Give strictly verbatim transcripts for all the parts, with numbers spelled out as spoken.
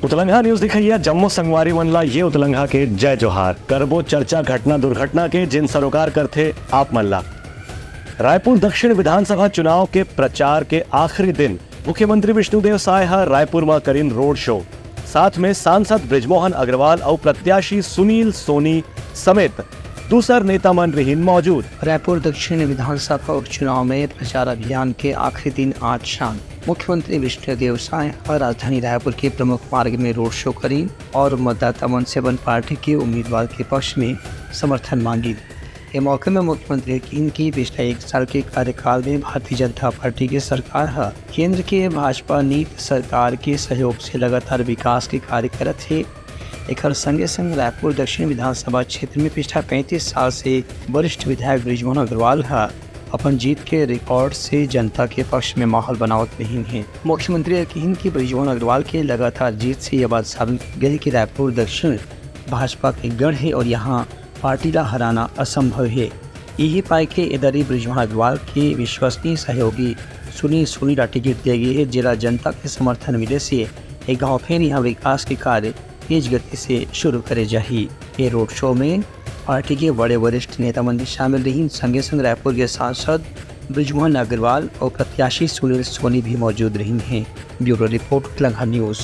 उतलंघा news दिखइया जम्मो संगवारी मन ला ये उतलंघा के जय जोहार। करबो चर्चा घटना दुर्घटना के, जिन सरोकार करथे आप मन ला। रायपुर दक्षिण विधानसभा चुनाव के प्रचार के आखिरी दिन मुख्यमंत्री विष्णुदेव साय ह रायपुर म करिन रोड शो। साथ में सांसद बृजमोहन अग्रवाल अउ प्रत्याशी सुनील सोनी समेत दूसर नेता मन रहिन मौजूद। रायपुर दक्षिण विधानसभा उपचुनाव में प्रचार अभियान के आखिरी दिन आज शाम मुख्यमंत्री विष्णुदेव साय ह राजधानी रायपुर के प्रमुख मार्ग में रोड शो करिन और मतदाता मन से अपन पार्टी के उम्मीदवार के पक्ष में समर्थन मांगिन। ए मौके में मुख्यमंत्री ह किहिन कि पिछला एक साल के कार्यकाल में भारतीय जनता पार्टी के सरकार ह केंद्र के भाजपा नीति सरकार के सहयोग से लगातार विकास के कार्य करत हे। एकर संगे संग रायपुर दक्षिण विधानसभा क्षेत्र में पिछला पैंतीस साल से वरिष्ठ विधायक बृजमोहन अग्रवाल ह अपन जीत के रिकॉर्ड से जनता के पक्ष में माहौल बनावत रहिन हे। मुख्यमंत्री ह किहिन कि बृजमोहन अग्रवाल के लगातार जीत से यह बात साबित की गई कि रायपुर दक्षिण भाजपा के गढ़ हे और यहाँ पार्टी ला हराना असंभव हे। इही पाय के एदरी बृजमोहन अग्रवाल के विश्वसनीय सहयोगी सुनील सोनी ला टिकट दिया गया है, जेला जनता के समर्थन मिले से एक गाँव फेर यहाँ विकास के कार्य तेज गति से शुरू करे जाही। ये रोड शो में पार्टी के बड़े वरिष्ठ नेता मन भी शामिल रहिन, संगे संग रायपुर के सांसद बृजमोहन अग्रवाल और प्रत्याशी सुनील सोनी भी मौजूद रहिन हैं। ब्यूरो रिपोर्ट, उतलंघा न्यूज।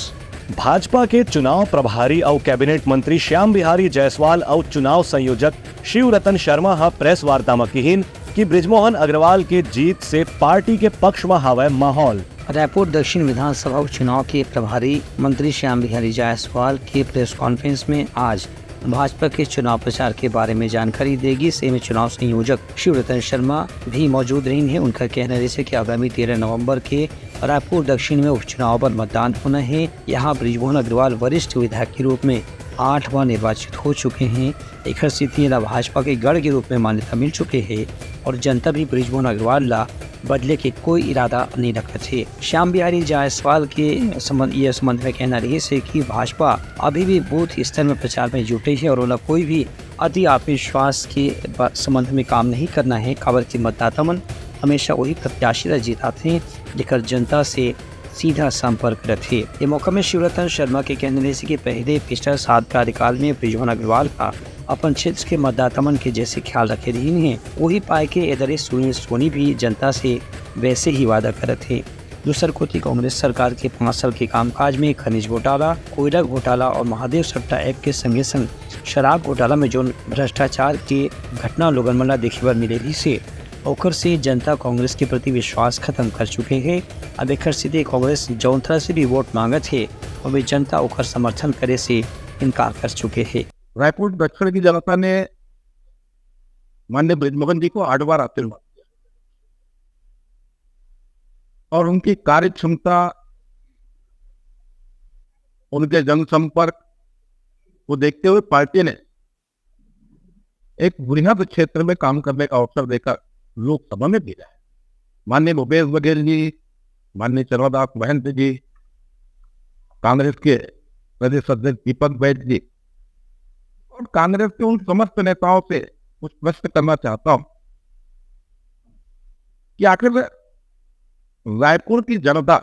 भाजपा के चुनाव प्रभारी अउ कैबिनेट मंत्री श्याम बिहारी जायसवाल अउ चुनाव संयोजक शिव रतन शर्मा ह प्रेस वार्ता म किहिन कि बृजमोहन अग्रवाल के जीत से पार्टी के पक्ष म हावय माहौल। रायपुर दक्षिण विधानसभा उपचुनाव के प्रभारी मंत्री श्याम बिहारी जायसवाल के प्रेस कॉन्फ्रेंस में आज भाजपा के चुनाव प्रचार के बारे में जानकारी देगी। से में चुनाव संयोजक शिव रतन शर्मा भी मौजूद रहिन हे। उनका कहना रहिस हे कि आगामी तेरह नवंबर के रायपुर दक्षिण में उपचुनाव पर मतदान होना है। यहाँ बृजमोहन अग्रवाल वरिष्ठ विधायक के रूप में आठ बार निर्वाचित हो चुके हैं। एकर सेती एला भाजपा के गढ़ के रूप में मान्यता मिल चुके हे और जनता भी बृजमोहन अग्रवाल ला बदले के कोई इरादा नहीं रखत हे। श्याम बिहारी जायसवाल के संबंध, ये संबंध में कहना रहिस हे कि भाजपा अभी भी बूथ स्तर में प्रचार में जुटे हे और ओला कोई भी अति आत्मविश्वास के ब-, संबंध में काम नहीं करना है, काबर कि मतदाता मन हमेशा वही प्रत्याशी ला जिताथे, जेकर जनता से सीधा संपर्क रथे। ये मौका में शिवरतन शर्मा के कहना रहिस कि पहले पिछला सात कार्यकाल में बृजमोहन अग्रवाल ह अपन क्षेत्र के मतदाता मन के जैसे ख्याल रखे रहिन हे, वही पाय के एदरे सुनील सोनी भी जनता से वैसे ही वादा करत हे। दूसर कोति कांग्रेस सरकार के पाँच साल के कामकाज में खनिज घोटाला, कोयला घोटाला और महादेव सट्टा एक्ट के संगे संग शराब घोटाला में जोन भ्रष्टाचार के घटना लोगन मन ला देखे बर मिले रहिस हे, ओकर से जनता कांग्रेस के प्रति विश्वास खत्म कर चुके हे। अब एकर सेती कांग्रेस जौन तरह से भी वोट मांगत हे, ओमे जनता ओकर समर्थन करे से इनकार कर चुके हे। रायपुर दक्षिण की जनता ने माननीय बृजमोहन जी को आठ बार आशीर्वाद दिया और उनकी कार्य क्षमता, उनके जनसंपर्क को देखते हुए पार्टी ने एक बृहद क्षेत्र में काम करने का अवसर देकर लोकसभा में भेजा है। माननीय भूपेश बघेल जी, माननीय चरणदास महंत जी, कांग्रेस के प्रदेश अध्यक्ष दीपक बैज जी और कांग्रेस के उन समस्त नेताओं से कुछ प्रश्न करना चाहता हूं कि आखिर रायपुर की जनता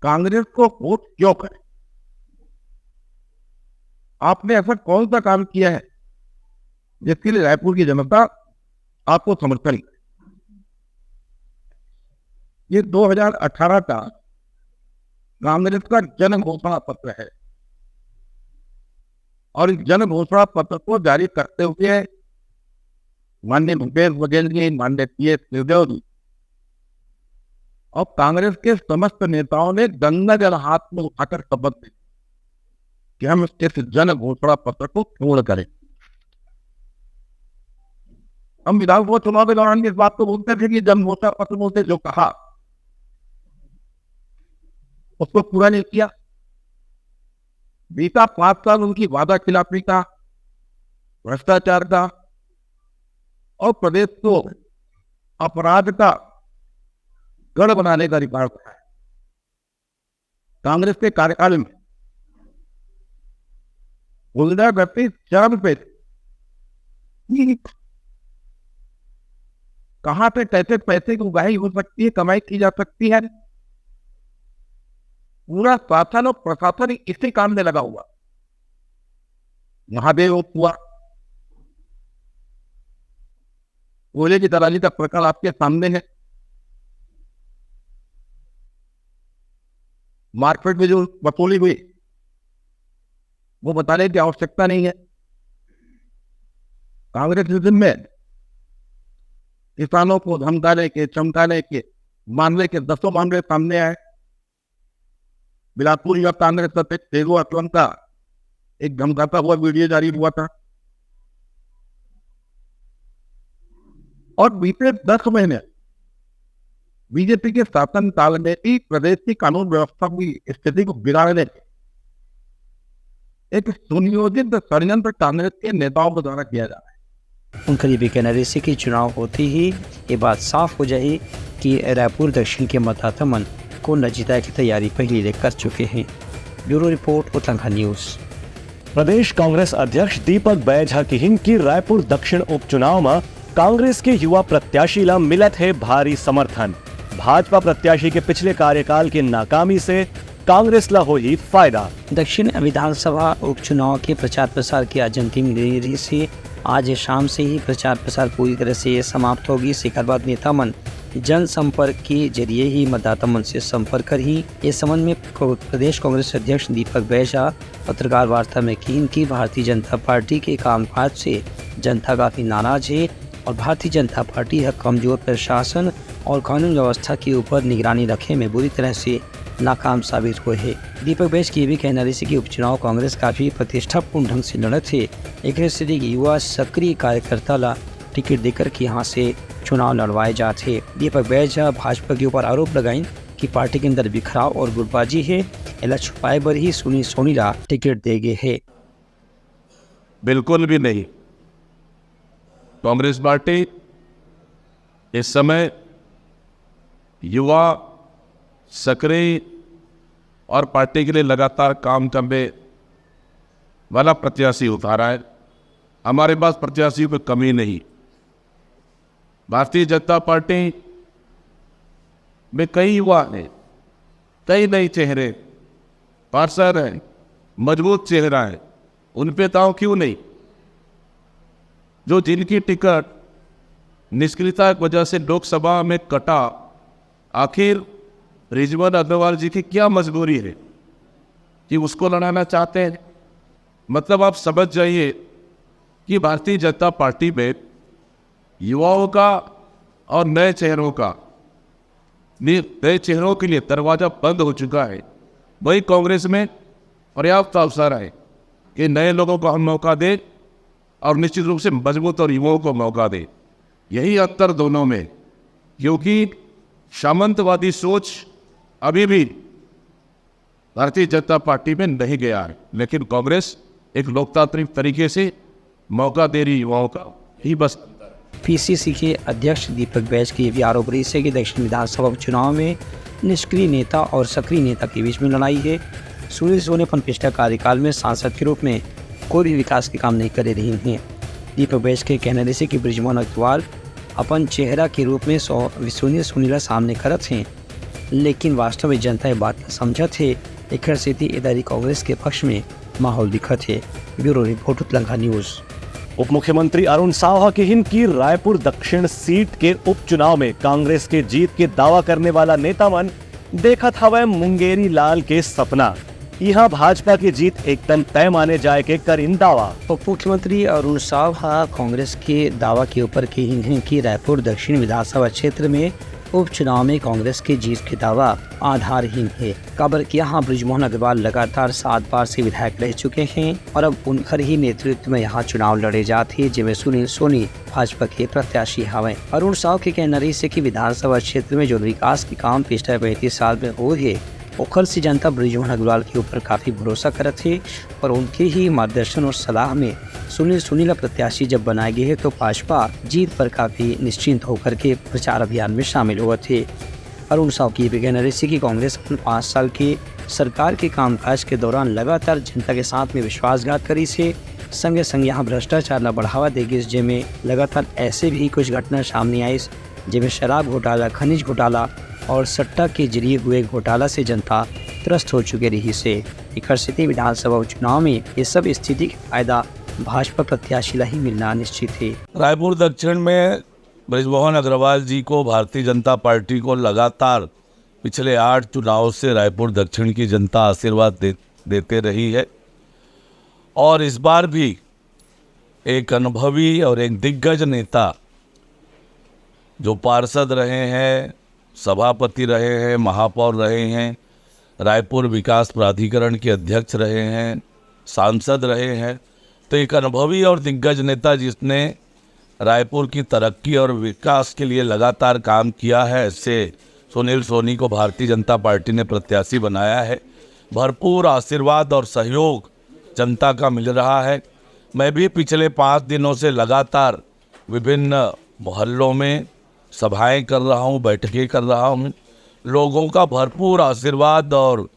कांग्रेस को वोट क्यों करे? आपने ऐसा कौन सा काम किया है जिसके लिए रायपुर की जनता आपको समर्थन करे? ये दो हज़ार अठारह का कांग्रेस का जन घोषणा पत्र है और इस जन घोषणा पत्र को जारी करते हुए माननीय भूपेश बघेल जी, माननीय टीएस सिंहदेव जी और कांग्रेस के समस्त नेताओं ने गंगा जल हाथ में उठाकर शपथ ली कि हम इस जन घोषणा पत्र को पूर्ण करें। हम विधानसभा चुनाव के दौरान भी इस बात को बोलते थे कि जन घोषणा पत्र में उन्होंने जो कहा, उसको पूरा नहीं किया। बीता पांच साल उनकी वादा खिलाफी का, भ्रष्टाचार का और प्रदेश को अपराध का गढ़ बनाने का रिकॉर्ड रहा है। कांग्रेस के कार्यकाल में गुंडागर्दी चरम पे थी। कहां से कैसे पैसे की उगाही हो सकती है, कमाई की जा सकती है, पूरा शासन और प्रशासन इसी काम में लगा हुआ। महादेव हुआ, कोयले की दलाली का प्रकरण आपके सामने है। मार्केट में जो वसूली हुई, वो बताने की आवश्यकता नहीं है। कांग्रेस के दिन में किसानों को धमकाने के, चमकाने के मामले के दसों मामले सामने आए। बिलासपुर युवा कांग्रेस अध्यक्ष तेगो असलम का एक धमकाता हुआ वीडियो जारी हुआ था। और बीते दस महीने बीजेपी के शासन काल में भी प्रदेश की कानून व्यवस्था की स्थिति को बिगाड़ने के एक सुनियोजित षड्यंत्र कांग्रेस के नेताओं के द्वारा किया जा रहा है। उनकर ये भी कहना रहिसे कि चुनाव होते ही ये बात साफ हो जाही कि रायपुर दक्षिण के मतदाता मन कोन ल जिताए के तैयारी पहिली ले कर चुके हैं। ब्यूरो रिपोर्ट, उतलंघा न्यूज। प्रदेश कांग्रेस अध्यक्ष दीपक बैज ह किहिन कि रायपुर दक्षिण उपचुनाव म कांग्रेस के युवा प्रत्याशी ल मिलत हे भारी समर्थन। भाजपा प्रत्याशी के पिछले कार्यकाल के नाकामी से कांग्रेस ल होही फायदा। दक्षिण विधानसभा उपचुनाव के प्रचार प्रसार के आज अंतिम दिन रहिसे। आज शाम से ही प्रचार प्रसार पूरी तरह से समाप्त होगी। एकर बाद नेता मन जनसंपर्क के जरिए ही मतदाता मन से संपर्क करही। इस संबंध में प्रदेश कांग्रेस अध्यक्ष दीपक बैज ह पत्रकार वार्ता में किहिन कि भारतीय जनता पार्टी के कामकाज से जनता काफी नाराज हे और भारतीय जनता पार्टी ह कमजोर प्रशासन और कानून व्यवस्था के ऊपर निगरानी रखे में बुरी तरह से नाकाम साबित होए हे। दीपक बैज के ये भी कहना रहिसे कि उपचुनाव कांग्रेस काफी प्रतिष्ठापूर्ण ढंग से लड़त हे। एकरे सेती युवा सक्रिय कार्यकर्ता ला टिकट देकर के यहाँ से चुनाव लड़वाए जात हे। दीपक बैज ह भाजपा के ऊपर आरोप लगाइन कि पार्टी के अंदर बिखराव और गुटबाजी हे, एला छुपाए बर ही सुनील सोनी ला टिकट दे गे हे। बिल्कुल भी नहीं। कांग्रेस पार्टी इस समय युवा, सक्रिय और पार्टी के लिए लगातार काम करने वाला प्रत्याशी उतारा है। हमारे पास प्रत्याशियों की कमी नहीं। भारतीय जनता पार्टी में कई युवा हैं, कई नए चेहरे, पार्षद हैं, मजबूत चेहरा है, उन पे दांव क्यों नहीं? जो जिनकी टिकट निष्क्रियता की वजह से लोकसभा में कटा, आखिर रिजवान अग्रवाल जी की क्या मजबूरी है कि उसको लड़ाना चाहते हैं? मतलब, आप समझ जाइए कि भारतीय जनता पार्टी में युवाओं का और नए चेहरों का, नए चेहरों के लिए दरवाजा बंद हो चुका है। वही कांग्रेस में पर्याप्त अवसर है कि नए लोगों को हम मौका दें और निश्चित रूप से मजबूत और युवाओं को मौका दें। यही अंतर दोनों में, क्योंकि सामंतवादी सोच अभी भी भारतीय जनता पार्टी में नहीं गया है, लेकिन कांग्रेस एक लोकतांत्रिक तरीके से मौका दे रही युवाओं का, ही बस अंतर है। पीसीसी के अध्यक्ष दीपक बैज के ये भी आरोप रहिसे कि दक्षिण विधानसभा उपचुनाव में निष्क्रिय नेता और सक्रिय नेता के बीच में लड़ाई हे। सुनील सोनी अपन पिछला कार्यकाल में सांसद के रूप में कोई भी विकास के काम नहीं करे रहिन हे। दीपक बैज के कहना रहिसे कि बृजमोहन अग्रवाल अपन चेहरा के रूप में सुनील सोनी ला सामने करत हे, लेकिन वास्तव में जनता ये बात ला समझत हे। एकर सेती ए दारी कांग्रेस के पक्ष में माहौल दिखत हे। ब्यूरो रिपोर्ट, उतलंघा न्यूज। उप मुख्यमंत्री अरुण साव ह किहिन कि रायपुर दक्षिण सीट के उपचुनाव में कांग्रेस के जीत के दावा करने वाला नेता मन देखत हवय मुंगेरी लाल के सपना। इहां भाजपा के जीत एकदम तय माने जाए के करिन दावा। उप मुख्यमंत्री अरुण साव ह कांग्रेस के दावा के ऊपर किहिन हे कि रायपुर दक्षिण विधानसभा क्षेत्र में उपचुनाव में कांग्रेस के जीत के दावा आधारहीन हे, काबर कि यहाँ बृजमोहन अग्रवाल लगातार सात बार से विधायक रह चुके हैं और अब उनकर ही नेतृत्व में यहाँ चुनाव लड़े जात हे, जेमे सुनील सोनी भाजपा के प्रत्याशी हवय। अरुण साव के कहना रहिसे कि विधानसभा क्षेत्र में जो विकास के काम पिछले पैंतीस साल में होए हे, ओखर से जनता बृजमोहन अग्रवाल के ऊपर काफी भरोसा करत हे और उनके ही मार्गदर्शन और सलाह में सुनील सोनी ला प्रत्याशी जब बनाए गए हे, तो भाजपा जीत पर काफी निश्चिंत होकर के प्रचार अभियान में शामिल होवत हे। अरुण साव के ये भी कहना रहिसे कि कांग्रेस अपन पाँच साल के सरकार के कामकाज के दौरान लगातार जनता के साथ में विश्वासघात करिस हे, संगे संग यहाँ भ्रष्टाचार ला बढ़ावा दे गिस, जेमे लगातार ऐसे भी कुछ घटना सामने आइस, जेमे शराब घोटाला, खनिज घोटाला और सट्टा के जरिए हुए घोटाला से जनता त्रस्त हो चुके रहिस हे। एकर सेती विधानसभा उपचुनाव में ये सब स्थिति के फायदा भाजपा प्रत्याशी ला ही मिलना निश्चित हे। रायपुर दक्षिण में ब्रजमोहन अग्रवाल जी को, भारतीय जनता पार्टी को लगातार पिछले आठ चुनाव से रायपुर दक्षिण की जनता आशीर्वाद दे, देते रही है और इस बार भी एक अनुभवी और एक दिग्गज नेता, जो पार्षद रहे हैं, सभापति रहे हैं, महापौर रहे हैं, रायपुर विकास प्राधिकरण के अध्यक्ष रहे हैं, सांसद रहे हैं, तो एक अनुभवी और दिग्गज नेता जिसने रायपुर की तरक्की और विकास के लिए लगातार काम किया है, ऐसे सुनील सोनी को भारतीय जनता पार्टी ने प्रत्याशी बनाया है। भरपूर आशीर्वाद और सहयोग जनता का मिल रहा है। मैं भी पिछले पाँच दिनों से लगातार विभिन्न मोहल्लों में सभाएं कर रहा हूं, बैठकें कर रहा हूं। लोगों का भरपूर आशीर्वाद और,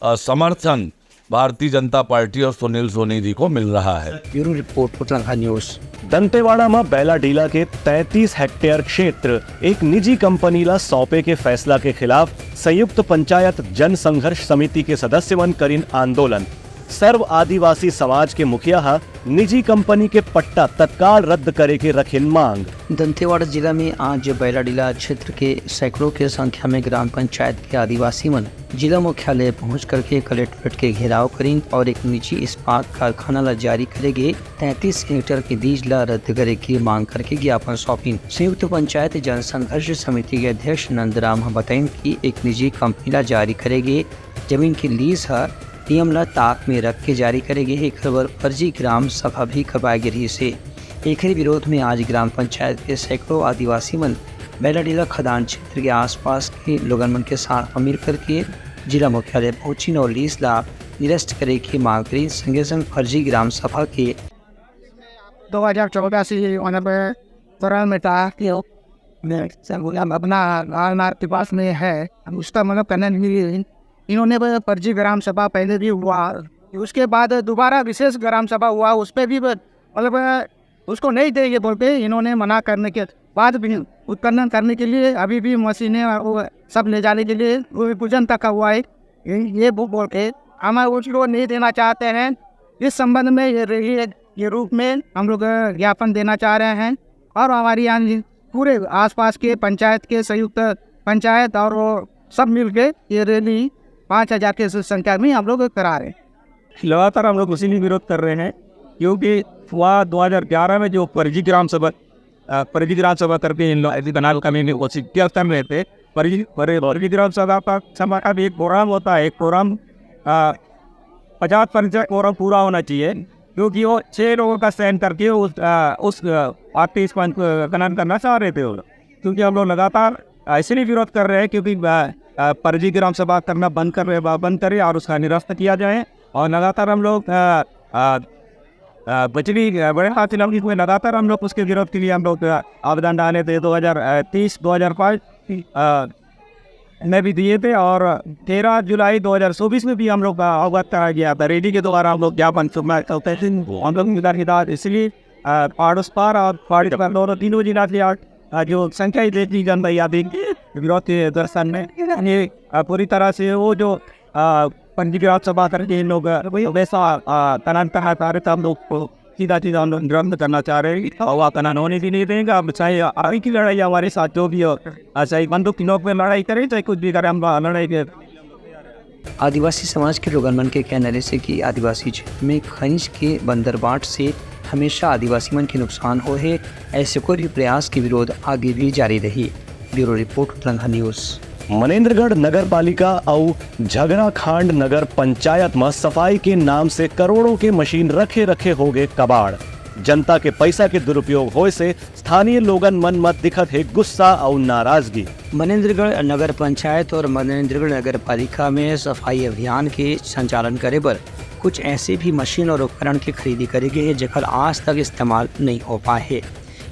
अ, समर्थन भारतीय जनता पार्टी और सुनील सोनी जी को मिल रहा है। ब्यूरो रिपोर्ट, उतरंगा न्यूज़। दंतेवाड़ा म बैलाडीला के तैंतीस हेक्टेयर क्षेत्र एक निजी कंपनी ला सौंपे के फैसला के खिलाफ संयुक्त पंचायत जनसंघर्ष समिति के सदस्य मन करिन आंदोलन। सर्व आदिवासी समाज के मुखिया ह निजी कंपनी के पट्टा तत्काल रद्द करे के रखिन मांग। दंतेवाड़ा जिला में आज बैलाडीला क्षेत्र के सैकड़ों के संख्या में ग्राम पंचायत के आदिवासी मन जिला मुख्यालय पहुंच करके कलेक्ट्रेट के घेराव करिन और एक निजी इस्पात कारखाना ला जारी करे गे तैंतीस हेक्टेयर के लीज ला रद्द करे की मांग करके ज्ञापन सौंपिन। संयुक्त पंचायत जनसंघर्ष समिति के अध्यक्ष नंदराम ह बताइन कि एक निजी कंपनी ला जारी करे गे जमीन के लीज ह नियम ला ताक में रख के जारी करे गे हे। एखर बर फर्जी ग्राम सभा भी करवाए गे रहिस हे। एखरे विरोध में आज ग्राम पंचायत के सैकड़ों आदिवासी मन बैलाडीला खदान क्षेत्र के आसपास के लोगन मन के साथ मिल करके जिला मुख्यालय पहुंचिन और लीज ला निरस्त करे के मांग करिन। संगे संग फर्जी ग्राम सभा के दो हज़ार चौदह से, मतलब, तरह में था कि अपना आलनार के पास में है, उसका, मतलब, करने नहीं, इन्होंने वो फर्जी ग्राम सभा पहले भी हुआ, उसके बाद दोबारा विशेष ग्राम सभा हुआ, उस पे भी, मतलब, उसको नहीं देंगे बोल के इन्होंने मना करने के बाद भी उत्खनन करने के लिए अभी भी मशीनें और वो सब ले जाने के लिए वो पूजन तक का हुआ है। ये, ये बो-, बोल के हम उसको नहीं देना चाहते हैं। इस संबंध में ये रैली के रूप में हम लोग ज्ञापन देना चाह रहे हैं और हमारे यहाँ पूरे आसपास के पंचायत के संयुक्त पंचायत और वो सब मिल के ये रैली पाँच हज़ार के संख्या में हम लोग करा रहे हैं। लगातार हम लोग उसी में विरोध कर रहे हैं, क्योंकि वह दो हज़ार ग्यारह में जो फर्जी ग्राम सभा, अ, फर्जी ग्राम सभा करके इन लोग ऐसी बना करने की कोशिश किया कर रहे थे। फर्जी, फर्जी, फर्जी ग्राम सभा का, सभा का भी एक कोरम होता है, एक कोरम, अ, पचास प्रतिशत कोरम पूरा होना चाहिए, क्योंकि वो छह लोगों का चयन करके उस, अ, उस, अ, आर्टिस्ट पंच, अ, खनन करना चाह रहे थे वो लोग। क्योंकि हम लोग लगातार, अ, इसलिए विरोध कर रहे हैं, क्योंकि, अ, अ, फर्जी ग्राम सभा करना बंद कर रहे, बंद करें और उसका निरस्त किया जाए। और लगातार हम लोग, अ, अ, अ, बिजली, अ, बड़े हाथी लंबी हुए, लगातार हम लोग उसके विरोध के लिए हम लोग, अ, आवेदन डाले थे दो हज़ार, अ, तेईस, दो हज़ार बाईस, अ, में भी दिए थे और तेरह जुलाई दो हज़ार चौबीस में भी हम लोग का अवगत कराया गया था। रैली के द्वारा हम लोग ज्ञापन सुनवाई करते थे। हम लोग इधर, इधर इसलिए, अ, पहाड़ उस पार और पहाड़ी पर दोनों तीनों जिला से आज, अ, जो संख्या ही देखी गंदा याद विरोध के दर्शन में ये, अ, पूरी तरह से वो जो, अ, पंजीकृत सभा करके इन लोग, अ, वैसा, अ, तनान कहा कार्यक्रम लोग को सीधा सीधा हम लोग निरस्त करना चाह रहे हैं। और वह तनान होने भी नहीं देंगे। अब चाहे आगे की लड़ाई हमारे साथ जो भी हो, अ, चाहे बंदूक की नोक में लड़ाई करें, चाहे कुछ भी करें, हम लड़ाई के आदिवासी समाज के लोगन मन के कहना रहिसे कि आदिवासी क्षेत्र में खनिज के बंदरबाट से हमेशा आदिवासी मन के नुकसान होहे, ऐसे कोई भी प्रयास के विरोध आगे भी जारी रही। ब्यूरो रिपोर्ट, उतरंगा न्यूज़। मनेंद्रगढ़ नगर पालिका अउ झगराखांड नगर पंचायत म सफाई के नाम से करोड़ों के मशीन रखे रखे होगे कबाड़। जनता के पैसा के दुरुपयोग होए से स्थानीय लोगन मन म दिखत हे गुस्सा अउ नाराजगी। मनेंद्रगढ़ नगर पंचायत और मनेंद्रगढ़ नगर पालिका में सफाई अभियान के संचालन करे बर कुछ ऐसे भी मशीन और उपकरण के खरीदी करे गे हे, जेकर आज तक इस्तेमाल नहीं हो पाए हे।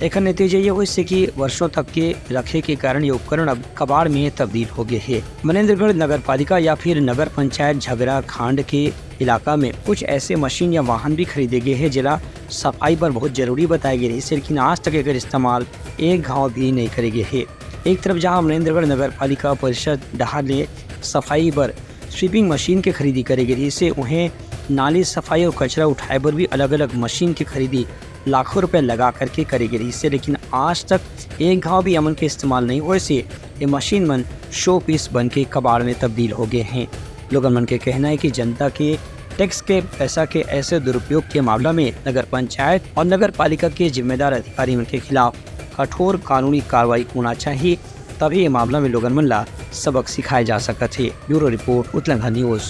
एकर नतीजा ये होइस हे कि वर्षों तक के रखे के कारण ये उपकरण अब कबाड़ में तब्दील हो गए हे। मनेंद्रगढ़ नगर पालिका या फिर नगर पंचायत झगराखांड के इलाका में कुछ ऐसे मशीन या वाहन भी खरीदे गए हे, जेला सफाई बर बहुत जरूरी बताए गए रहिस, लेकिन आज तक एकर इस्तेमाल एक घाव भी नहीं करे गए हे। एक तरफ जहां अमरेंद्रगढ़ नगर पालिका परिषद डहार ले सफाई बर स्वीपिंग मशीन के खरीदी करे गे रहिस हे, उहें नाली सफाई और कचरा उठाए बर भी अलग-अलग मशीन के खरीदी लाखों रुपए लगा करके करे गे रहिस हे, लेकिन आज तक एक घाव भी अमन के इस्तेमाल नहीं होए से ये मशीन मन शो पीस बन के कबाड़ में तब्दील हो गए हैं। लोगन मन के कहना है कि जनता के टैक्स के पैसा के ऐसे दुरुपयोग के मामला में नगर पंचायत और नगर पालिका के जिम्मेदार अधिकारी मन के खिलाफ कठोर कानूनी कार्रवाई होना चाहिए, तभी ये मामला में लोगन मन ला सबक सिखाए जा सकत हे। ब्यूरो रिपोर्ट, उतलंघा न्यूज।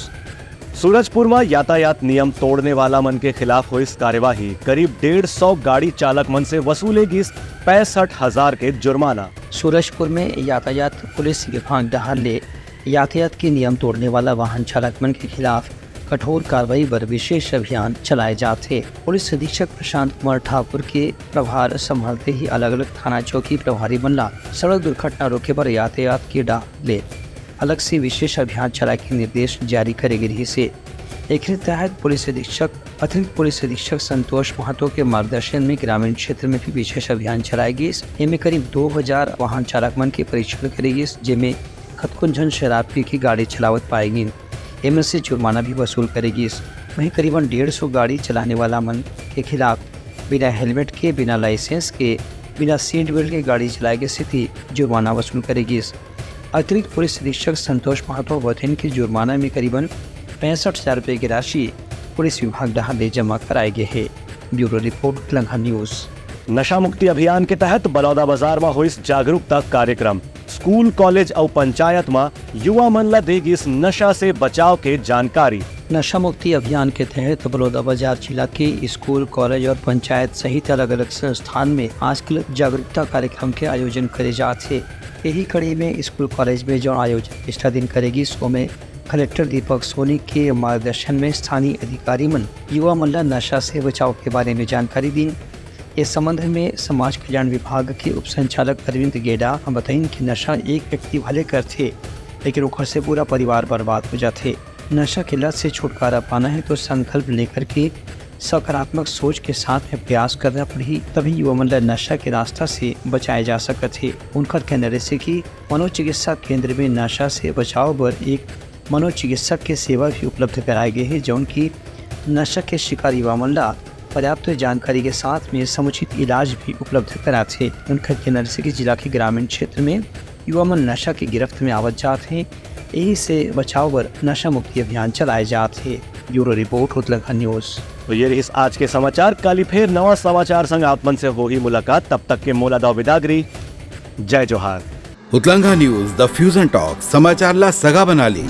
सूरजपुर म यातायात नियम तोड़ने वाला मन के खिलाफ होइस कार्यवाही, करीब डेढ़ सौ गाड़ी चालक मन से वसूले गिस पैंसठ हजार के जुर्माना। सूरजपुर में यातायात पुलिस विभाग डहार ले यातायात के नियम तोड़ने वाला वाहन चालक मन के खिलाफ कठोर कार्रवाई बर विशेष अभियान चलाए जात हे। पुलिस अधीक्षक प्रशांत कुमार ठाकुर के प्रभार संभालते ही अलग-अलग थाना चौकी प्रभारी मन ला सड़क दुर्घटना रोके बर यातायात के डहार ले अलग से विशेष अभियान चलाए के निर्देश जारी करे गे रिहिस हे। एकरे तहत पुलिस अधीक्षक, अतिरिक्त पुलिस अधीक्षक संतोष महतो के मार्गदर्शन में ग्रामीण क्षेत्र में भी विशेष अभियान चलाए गिस। एमे करीब दो हजार वाहन चालक मन के परीक्षण करे गिस, जेमे कतकोन झन शराब पी के गाड़ी चलावत पाए गिन। एमे से जुर्माना भी वसूल करे गिस। वहीं करीबन डेढ़ सौ गाड़ी चलाने वाला मन के खिलाफ बिना हेलमेट के, बिना लाइसेंस के, बिना सीट बेल्ट के गाड़ी चलाए के स्थिति जुर्माना वसूल करे गिस। अतिरिक्त पुलिस अधीक्षक संतोष महतो बतइन कि जुर्माना में करीबन पैंसठ हजार रुपए की राशि पुलिस विभाग डहार ले जमा कराए गे हे। ब्यूरो रिपोर्ट, उतलंघा न्यूज। नशा मुक्ति अभियान के तहत बलौदा बाजार म होइस जागरूकता कार्यक्रम। स्कूल, कॉलेज अउ पंचायत म युवा मन ल दे गिस नशा से बचाव के जानकारी। नशा मुक्ति अभियान के तहत बलौदा बाजार जिला के स्कूल, कॉलेज और पंचायत सहित अलग-अलग संस्थान में आजकल जागरूकता कार्यक्रम के आयोजन करे जात हे। यही कड़ी में स्कूल, कॉलेज में जो आयोजन पिछला दिन करे गिस, ओमे कलेक्टर दीपक सोनी के मार्गदर्शन में स्थानीय अधिकारी मन युवा मन ल नशा से बचाव के बारे में जानकारी दीन। इस संबंध में समाज कल्याण विभाग के उप संचालक अरविंद गेडा ह बताइन कि नशा एक व्यक्ति भले करथे, लेकिन ओखर से पूरा परिवार बर्बाद हो जाथे। नशा के लत से छुटकारा पाना है तो संकल्प लेकर के सकारात्मक सोच के साथ में प्रयास करना पड़ही, तभी युवा मन ल नशा के रास्ता से बचाए जा सकत हे। उनकर कहना रहिसे कि मनोचिकित्सा केंद्र में नशा से बचाव बर एक मनोचिकित्सक के सेवा भी उपलब्ध कराए गे हे, जौन की नशा के शिकार युवा मन ला पर्याप्त जानकारी के साथ में समुचित इलाज भी उपलब्ध कराथे। उनकर कहना रहिसे कि जिला के ग्रामीण क्षेत्र में युवा मन नशा के गिरफ्त में आवत जात हे, यही से बचाव बर नशा मुक्ति अभियान चलाए जात हे। ब्यूरो रिपोर्ट, उतलंघा न्यूज। तो ये रहिस आज के समाचार। काली फेर नवा समाचार संग आप मन से होही मुलाकात। तब तक के मोला दव बिदागरी। जय जोहार। उतलंघा न्यूज, द फ्यूजन टॉक, समाचार ला सगा बना ले।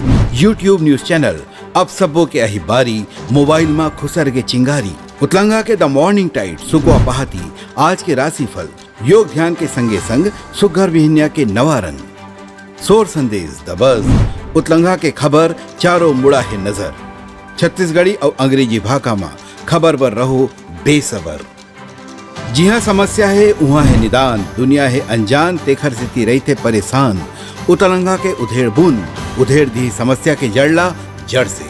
YouTube न्यूज चैनल, अब सबो के आही बारी, मोबाइल मा खुसर के चिंगारी। उतलंघा के द मॉर्निंग टाइट, सुकवा पहाती, आज के राशिफल, योग ध्यान के संगे संग सुग्घर बिहनिया के नवा रंग, सोर संदेश, द बज, उतलंघा के खबर, चारों मुड़ा हे नजर। छत्तीसगढ़ी अउ अंग्रेजी भाखा मा खबर बर रहो बेसबर। जिहाँ समस्या हे, उहाँ हे निदान, दुनिया हे अनजान, तेखर सेती रहिथे परेशान। उतलंघा के उधेड़ बूंद, उधेड़ दिही समस्या के जड़ ला जड़ से।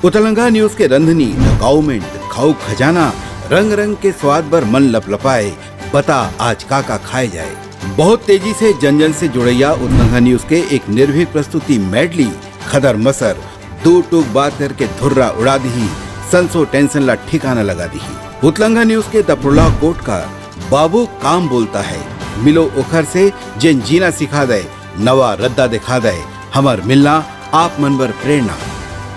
उतलंघा न्यूज के रंधनी, द काउमेंट, खाऊ खजाना, रंग रंग के स्वाद बर मन लपलपाए, बता आज का का खाए जाए। बहुत तेजी से जन जन से जुड़ैया उतलंघा न्यूज के एक निर्भीक प्रस्तुति मेडली, खदर मसर, दू टूक बात करके धुर्रा उड़ा दिही, संसो टेंशन ला ठिकाना लगा दिही। उतलंघा न्यूज के द प्रोलॉग कोट का बाबू काम बोलता है, मिलो ओखर से जेन जीना सिखा दे, नवा रद्दा दिखा दे, हमर मिलना आप मन बर प्रेरणा।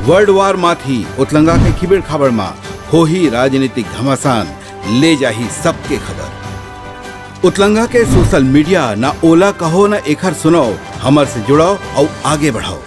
वर्ल्ड वार माथी उतलंघा के खिबेड़ खाबड़ मा होही राजनीतिक घमासान, ले जाही सबके खबर। उतलंघा के सोशल मीडिया, ना ओला कहो ना एखर सुनाओ, हमर से जुड़ाओ अउ आगे बढ़ाओ।